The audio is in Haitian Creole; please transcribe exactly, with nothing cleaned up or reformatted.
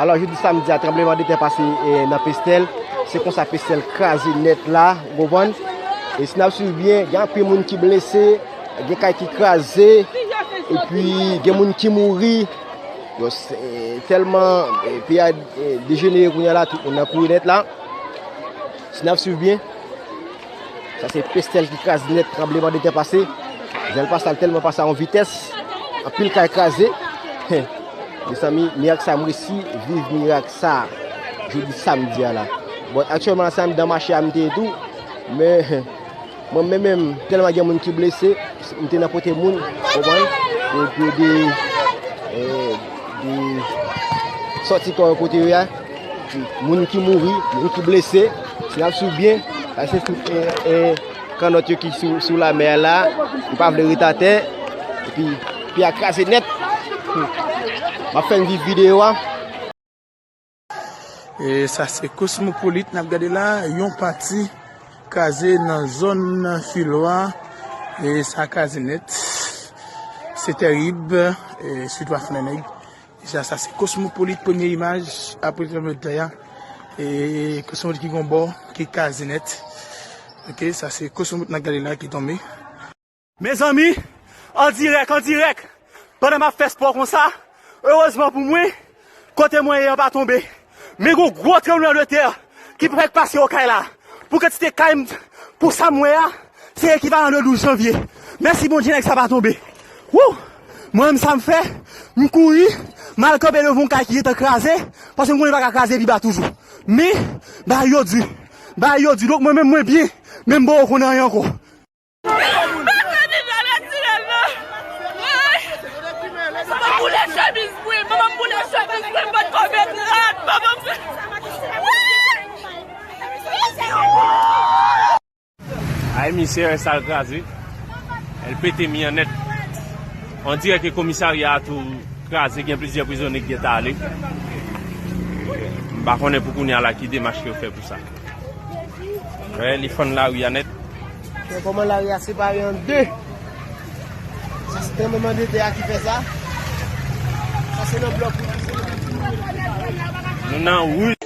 Alò, jodi samdi a, tranblemanntè pase, e, nan Pestèl. Se konsa Pestèl kraze nèt la, ou konprann? E si n ap swiv byen, gen anpil moun ki blese, gen kay ki kraze, epi gen moun ki mouri. Yo, se, tèlman, e, peyi a, e, dejenere kounye a la, tout moun nan kouri nèt la. Si n ap swiv byen, sa se Pestèl ki kraze nèt, tranblemanntè pase. Jan l pase a, l tèlman pase a yon vitès, anpil kay kraze. Mezanmi, mirak sa, m resi viv mirak sa jodi samdi a la. Bon, aktyèlman la, se anndan mache a m te ye tou, men mwen menm, menm, tèlman gen moun ki blese, m te nan pote moun, konprann? Pou, pou de, e, de sòti kò yo kote yo ye a. Moun ki mouri, moun ki blese, si n ap swiv byen, sa se tout, e, e, kannòt yo ki sou, sou lamè a la, yo pa vle ret atè, epi, epi a kraze nèt. M ap fè n viv videyo a. E sa se Cosmopolite n ap gade la, yon pati kraze nan zòn Filwa, e sa kraze nèt. Se tèrib, e sitou a Fnanèg. Deja, sa se Cosmopolite, premye imaj, apre tranblemanntè a. E Cosmopolite ki gon bò, ki kraze nèt. Ok, sa se Cosmopolite n ap gade la ki tonbe. Mezanmi, an dirèk, an dirèk, pandan m ap fè spò konsa, erezman pou mwen, kote mwen ye an pa tonbe. Men gon gwo tranblemanntè ki fèk pase Okay la. Pou kantite kay m, pou sa m wè a, se ekivalan de douz janvye. Mèsi Bondye, nèg sa pa tonbe. Wou! Mwen menm sa m fè, m kouri, m al kanpe devan yon kay ki gentan kraze, paske m konnen l pa ka kraze pi ba toujou. Men, bagay yo di, bagay yo di. Donk mwen menm mwen byen, men m poko konnen anyen ankò. Manman m boule chemiz mwen, manman m boule chemiz mwen, m potko met rad, manman m. Ay, misye, sa l kraze. El pete mi an nèt. On dirè ke komisarya a tou kraze, gen plizyè prizonye ki gentan ale. M pa konnen pou kounye a la ki demach ke yo fè pou sa. Wè, li fann lari a nèt. Men kòman lari a separe an de? Sa se tranblemanntè a ki fè sa. Sa se nan blòk. Nou nan wouj.